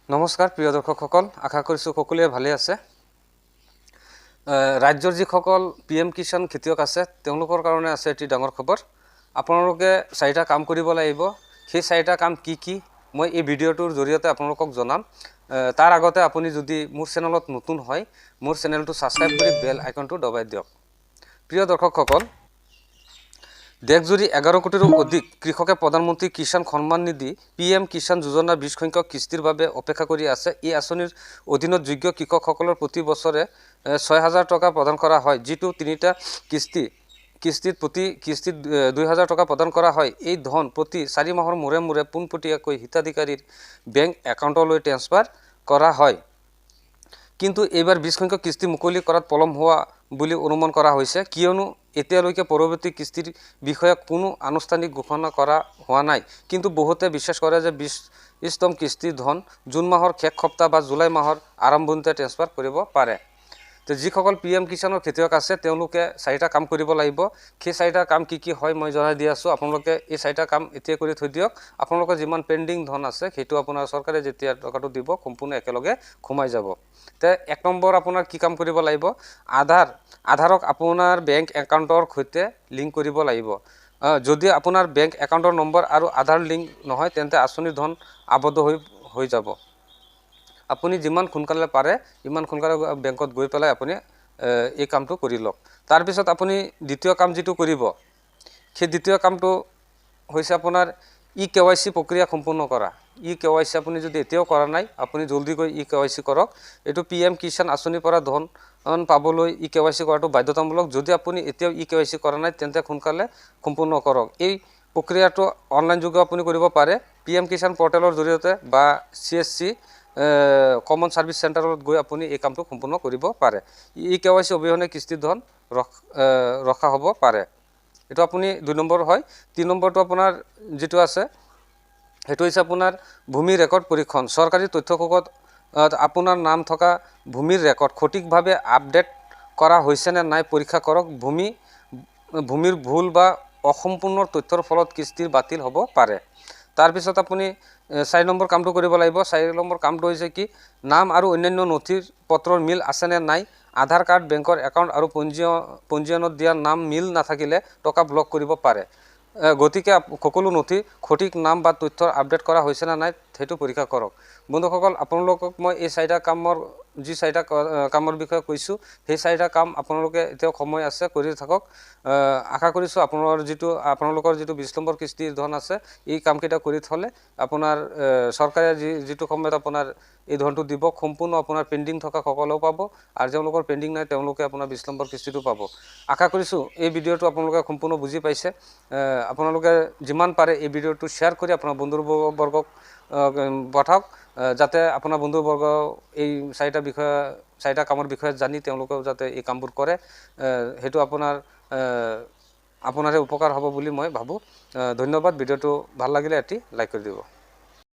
নমস্কাৰ প্ৰিয় দৰ্শকসকল, আশা কৰিছোঁ সকলোৱে ভালে আছে। ৰাজ্যৰ যিসকল পি এম কিষাণ খেতিয়ক আছে তেওঁলোকৰ কাৰণে আছে এটি ডাঙৰ খবৰ। আপোনালোকে চাৰিটা কাম কৰিব লাগিব। সেই চাৰিটা কাম কি কি মই এই ভিডিঅ'টোৰ জৰিয়তে আপোনালোকক জনাম। তাৰ আগতে আপুনি যদি মোৰ চেনেলত নতুন হয়, মোৰ চেনেলটো ছাবস্ক্ৰাইব কৰি বেল আইকনটো দবাই দিয়ক। প্ৰিয় দৰ্শকসকল, দেশজুৰি 11 কোটিৰো অধিক কৃষকে প্ৰধানমন্ত্ৰী কিষাণ সন্মান নিধি পি এম কিষাণ যোজনাৰ 20 সংখ্যক কিস্তিৰ বাবে অপেক্ষা কৰি আছে। এই আঁচনিৰ অধীনত যোগ্য কৃষকসকলৰ প্ৰতি বছৰে 6000 টকা প্ৰদান কৰা হয়, যিটো তিনিটা কিস্তিত প্ৰতি কিস্তিত 2000 টকা প্ৰদান কৰা হয়। এই ধন প্ৰতি 4 মাহৰ মূৰে মূৰে পোনপটীয়াকৈ হিতাধিকাৰীৰ বেংক একাউণ্টলৈ ট্ৰেন্সফাৰ কৰা হয়। কিন্তু এইবাৰ 20 সংখ্যক কিস্তি মুকলি কৰাত পলম হোৱা বুলি অনুমান কৰা হৈছে, কিয়নো এতিয়ালৈকে পৰৱৰ্তী কিস্তিৰ বিষয়ে কোনো আনুষ্ঠানিক ঘোষণা কৰা হোৱা নাই। কিন্তু বহুতে বিশ্বাস কৰে যে 20তম কিস্তিৰ ধন জুন মাহৰ শেষ সপ্তাহ বা জুলাই মাহৰ আৰম্ভণিতে ট্ৰেন্সফাৰ কৰিব পাৰে। তো যিসকল পি এম কিষাণৰ খেতিয়ক আছে তেওঁলোকে চাৰিটা কাম কৰিব লাগিব। সেই চাৰিটা কাম কি কি হয় মই জনাই দি আছোঁ। আপোনালোকে এই চাৰিটা কাম এতিয়াই কৰি থৈ দিয়ক। আপোনালোকৰ যিমান পেণ্ডিং ধন আছে সেইটো আপোনাৰ চৰকাৰে যেতিয়া টকাটো দিব সম্পূৰ্ণ একেলগে সোমাই যাব। তে 1 নম্বৰ আপোনাৰ কি কাম কৰিব লাগিব, আধাৰক আপোনাৰ বেংক একাউণ্টৰ সৈতে লিংক কৰিব লাগিব। যদি আপোনাৰ বেংক একাউণ্টৰ নম্বৰ আৰু আধাৰ লিংক নহয় তেন্তে আঁচনিৰ ধন আবদ্ধ হৈ যাব। আপুনি যিমান সোনকালে পাৰে ইমান সোনকালে বেংকত গৈ পেলাই আপুনি এই কামটো কৰি লওক। তাৰপিছত আপুনি দ্বিতীয় কাম যিটো কৰিব, সেই দ্বিতীয় কামটো হৈছে আপোনাৰ ই কে ৱাই চি প্ৰক্ৰিয়া সম্পূৰ্ণ কৰা। ই কে ৱাই চি আপুনি যদি এতিয়াও কৰা নাই, আপুনি জলদি গৈ ই কে ৱাই চি কৰক। এইটো পি এম কিষাণ আঁচনিৰ পৰা ধন পাবলৈ ই কে ৱাই চি কৰাটো বাধ্যতামূলক। যদি আপুনি এতিয়াও ই কে ৱাই চি কৰা নাই তেন্তে সোনকালে সম্পূৰ্ণ কৰক। এই প্ৰক্ৰিয়াটো অনলাইন যোগেও আপুনি কৰিব পাৰে, পি এম কিষাণ পৰ্টেলৰ জৰিয়তে বা C S C common service চেণ্টাৰত গৈ আপুনি এই কামটো সম্পূৰ্ণ কৰিব পাৰে। ই কে ৱাই চি অবিহনে কিস্তিৰ ধন ৰখা হ'ব পাৰে। এইটো আপুনি 2 নম্বৰ হয়। 3 নম্বৰটো আপোনাৰ যিটো আছে সেইটো হৈছে আপোনাৰ ভূমি ৰেকৰ্ড পৰীক্ষণ। চৰকাৰী তথ্যকোষত আপোনাৰ নাম থকা ভূমিৰ ৰেকৰ্ড সঠিকভাৱে আপডেট কৰা হৈছে নে নাই পৰীক্ষা কৰক। ভূমিৰ ভুল বা অসম্পূৰ্ণ তথ্যৰ ফলত কিস্তিৰ বাতিল হ'ব পাৰে। তাৰপিছত আপুনি 4 নম্বৰ কামটো কৰিব লাগিব। 4 নম্বৰ কামটো হৈছে কি, নাম আৰু অন্যান্য নথিৰ পত্ৰৰ মিল আছেনে নাই, আধাৰ কাৰ্ড, বেংকৰ একাউণ্ট আৰু পঞ্জীয়নত দিয়া নাম মিল নাথাকিলে টকা ব্লক কৰিব পাৰে। গতিকে সকলো নথি সঠিক নাম বা তথ্যৰ আপডেট কৰা হৈছে নে নাই সেইটো পৰীক্ষা কৰক। বন্ধুসকল, আপোনালোকক মই এই চাৰিটা কামৰ যি চাৰিটা কামৰ বিষয়ে কৈছোঁ, সেই চাৰিটা কাম আপোনালোকে এতিয়াও সময় আছে কৰি থাকক। আশা কৰিছোঁ আপোনালোকৰ যিটো 20 নম্বৰ কিস্তিৰ ধন আছে এই কামকেইটা কৰি থ'লে আপোনাৰ চৰকাৰে যিটো সময়ত আপোনাৰ এই ধনটো দিব সম্পূৰ্ণ আপোনাৰ পেণ্ডিং থকা সকলেও পাব, আৰু তেওঁলোকৰ পেণ্ডিং নাই তেওঁলোকে আপোনাৰ 20 নম্বৰ কিস্তিটো পাব। আশা কৰিছোঁ এই ভিডিঅ'টো আপোনালোকে সম্পূৰ্ণ বুজি পাইছে। আপোনালোকে যিমান পাৰে এই ভিডিঅ'টো শ্বেয়াৰ কৰি আপোনাৰ বন্ধুবৰ্গক পঠাওক, যাতে আপোনাৰ বন্ধুবৰ্গ এই চাৰিটা কামৰ বিষয়ে জানি তেওঁলোকেও যাতে এই কামবোৰ কৰে। সেইটো আপোনাৰে উপকাৰ হ'ব বুলি মই ভাবোঁ। ধন্যবাদ। ভিডিঅ'টো ভাল লাগিলে এটি লাইক কৰি দিব।